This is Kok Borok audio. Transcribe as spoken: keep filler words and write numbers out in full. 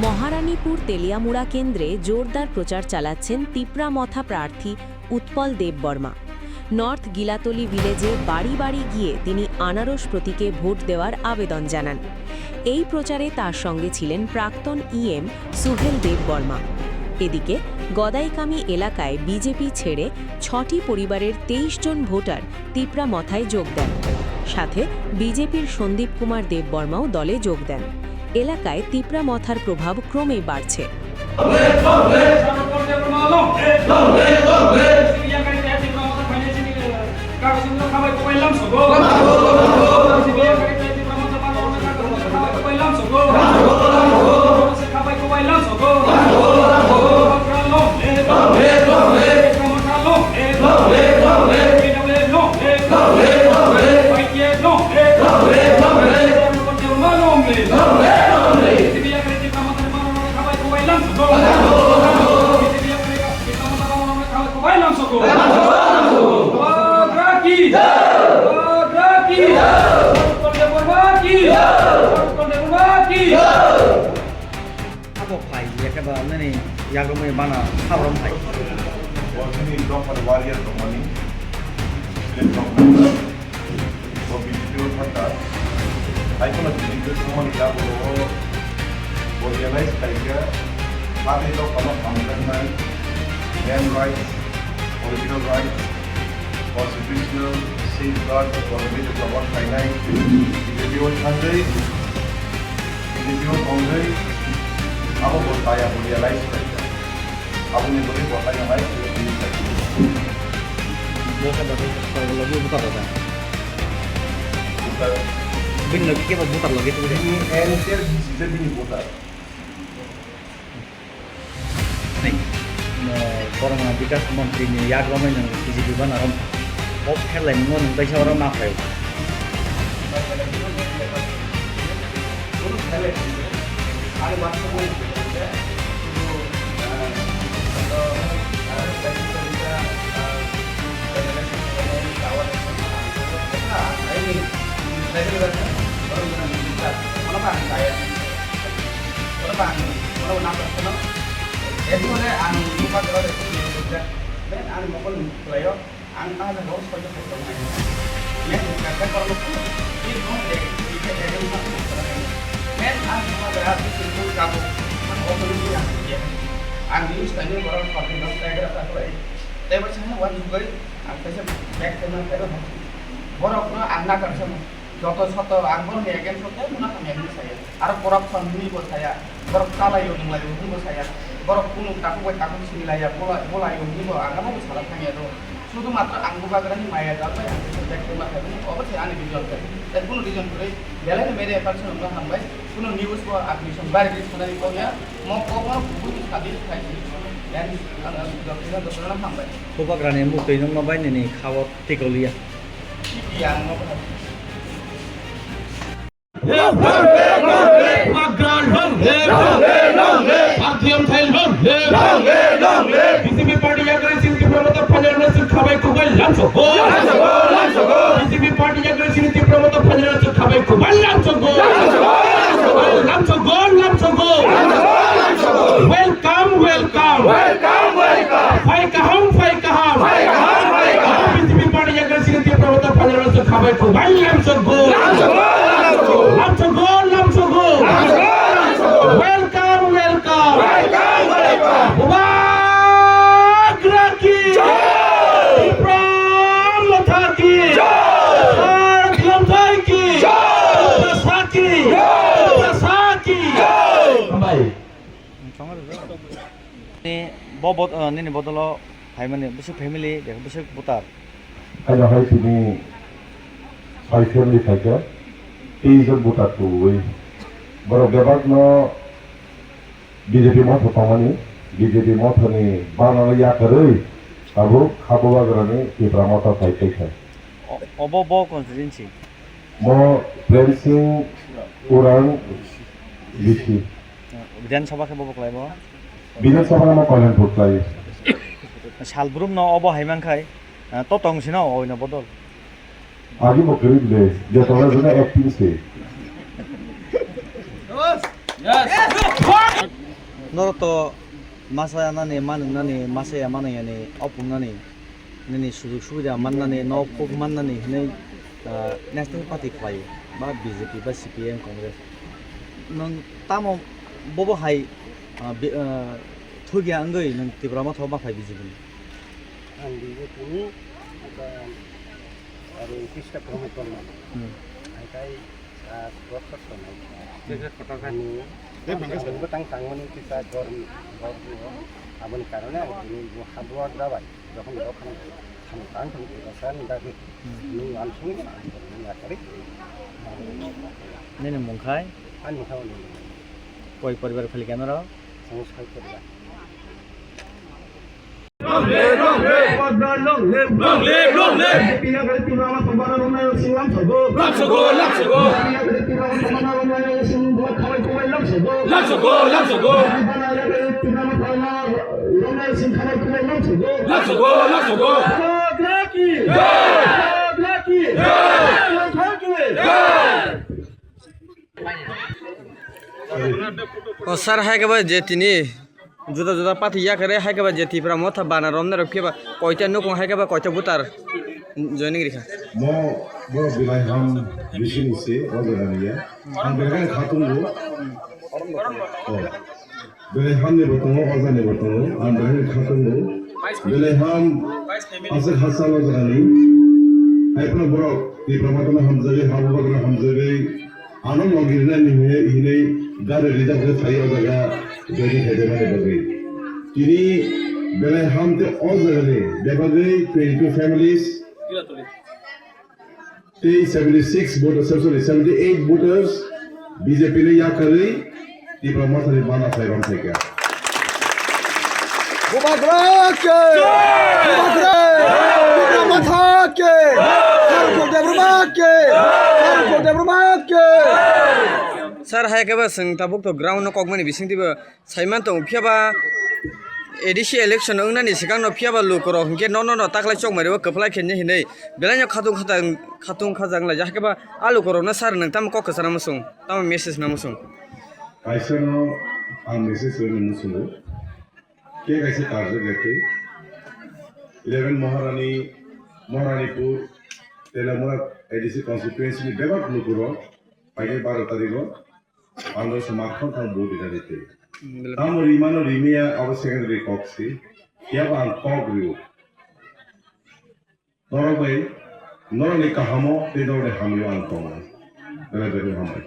মহারানীপুর তেলিয়ামুড়া কেন্দ্রে জোরদার প্রচার চালাচ্ছেন তিপ্রা মথা প্রার্থী উৎপল দেববর্মা। নর্থ গিলাতলি ভিলেজে বাড়ি বাড়ি গিয়ে তিনি আনারস প্রতীকে ভোট দেওয়ার আবেদন জানান। এই প্রচারে তার সঙ্গে ছিলেন প্রাক্তন ইএম সুহেল দেববর্মা। এদিকে গদাইকামি এলাকায় বিজেপি ছেড়ে ছটি পরিবারের তেইশ জন ভোটার তিপ্রা মথায় যোগ দেন। সাথে বিজেপির সন্দীপ কুমার দেববর্মাও দলে যোগ দেন। এলাকায় তিপ্রা মথার প্রভাব ক্রমেই বাড়ছে। Abo phai, ya khe ba nini yago mui bana sabram phai. Warrior tongmani, state government, bo B J P o thangkha. Hai kheno B J P o thangmani yago bo realize khaikha, abo dophano hamjaknai, land rights, political rights, constitutional safeguard, constitutional cover khainai, B J P o thangwi, B J P o thangwi, abo bo taya bo realize khaikha. Aboni bagwi bo taya hai, bo khe bo taya logi buta da. Buta. Bini logi khe bo buta logi tu. Bini N T R B C je bini buta. Borma Bikas Montri ni yagromwi nwng B J P bana rom. Bo pherlai nungno nwng kaisa oro ma phaio. Oro bang, oro nang khe no. Edi hone ang nukha jora de, de, de, ang mokol nukhlaio, ang ta jaga o soito soito nai. Men hwnkha khe borok no, ni bong de, ni khe de, de, nukha nukha nai. Men ang nukha jora de, ni bong kabo, ang bong ni ang ye. Ang news tani borok kok ni nok tiger ta khlai. Tei bo sini wan jugari, ang kaisa back camera tei bo. Borok no ang nakar se mo. Joto soto ang borokni against o tei mano hamya hinwi saya. Aro corruption hinwi bo saya. Borok chalaio nunglaio hinwi bo saya. Borok kunu takhuk bai takhuk sinilaiya, bola-, bolaio hinwi bo ang abo bo sala thangya do. Sudhu matro ang bubagrani maya jal bai ang kisa bek khe ma khaimani, obo se ani vision khe. Tai kunu reason kwrwi belai no media person no hambai, kunu news bo ang nison bari khe sanani kok ya, mo kok no kubui ni sadi khai si. Yan ang ang jok khe no jok no hambai. Bubagrani muktwi nungma bai nini khao tikoliya. Yang no. B J P party yagra sini Tipra Motha phainai rok no chwng khabai kubai lamsogo. B J P party yagra sini Tipra Motha phainai rok no chwng khabai kubai lamsogo. Lamsogo, lamsogo. Welcome, welcome. Welcome, welcome. Phai kaham, phai kaham. Phai kaham, phai kaham. B J P party yagra sini Tipra Motha phainai rok no chwng khabai kubai lamsogo. Lamsogo, lamsogo. Lamsogo, lamsogo. Lamsogo, lamsogo. Welcome, welcome. Welcome, welcome. Bubagra ki. Jai. Tipra Motha ki. Jai. Sir Thilamthai ki. Jai. Tiprasa ki. Jai. Tiprasa ki. Jai. Hambai. Ni bo bot-, uh, nini bodolo phaimani bwswk family, bwswk voter. Haino hai tini sai family phaikha, tei jon voter tuwi. Borok bebakno B J P motha tongmani, B J P mothani banano yakarwi tabuk kha bubagrani Tipra motha phai tongkha. O-, obo bo constituency? Mo Prem Singh Urang B C. Bidhan Sabha khe bobo kwlai bo? Bidhan Sabha no Kalyanpur kwlai. Salbrum no obo hai mankhai, ah, to tong sino oino bodol. Agi mo kwrwi le, je tong sino acting se. Yes. Yes. Norok to masa yanani, manwk nani, masa ya manwk yani, opung nani, nini sujug subida mannani, nok kuk mannani hinwi, ah, National Party khlai ba B J P ba C P I M Congress. Nwng tamo bobo hai, ah, bi-, ah, thugya wngwi nwng Tipra Motha o ma phai B J P ni? Ang B J P ni, aba, aro kista promo tongma. Hmm. Hai kai, ah, Dui hajar atharo. Ani, ang bwtang tangmani kisa gor, gor, aboni karone ang tini bo habwar dabai. Jokhon jokhon ang tang tang kisa san dagi. Ni ang sung, ang yakari. Nini mung khai? Ani mung khai ni. Koi poribar phali keno ro? Ang sai poribar. Long live, long live. Lamsogo, lamsogo. Lamsogo, lamsogo. Lamsogo, lamsogo. O sir, hai khe ba je tini juda juda party yakarwi hai khe ba je Tipra Motha bana romnai rok phiya ba koita nukung hai khe ba koita voter joining rikha. Mo, mo Belaiham bising se o jaga niya. Ang belai khatung bo. Oh. Belaiham ni bo tongo, o jaga ni bo tongo. Ang belai khatung bo. Belaiham aswk hachal o jaga ni. Hai phano borok Tipra Motha no hamjagwi, Habugra no hamjagwi. Ano logi rina ni hwnwi hinwi gari reserve khe phai o jaga joining khaijak mani bagwi. Tini Belaiham tei o jaga ni bebagwi twenty two families tei seventy six voters, sorry, seventy eight voters B J P ni yakarwi Tipra Motha ni bana phai rom phaikha. Bubagra ke! Bubagra! Tipra Motha ke! Sarkol Debbarma ke! Sarkol Debbarma ke! Sir, hai khe ba chwng tabuk to ground no kokmani bising twibo saiman tongo, phiya ba A D C election wngnani swkang no phiya ba lukurok hinkhe no, no, no taklai chokmani o kwplai khenye hinwi belai no khatung khatung, khatung khajang laijak, hakhe ba a lukurok no sir nwng tamo kok kwchana muchung, tamo message na muchung? Kaisa no ang message rwna muchungo. Khe kaisa karjak ya khe eleven Maharani, Maharanipur, Telamura A D C constituency ni bebak lukurok painai baro tarikh o ang rw se makhon thang vote rina rite. Tamo rimano rimia abo secondary kok si. Phiya bo ang kok rio. Norok bai, norokni kahamo tei norokni hamyo ang tongo. Belai belai hambai.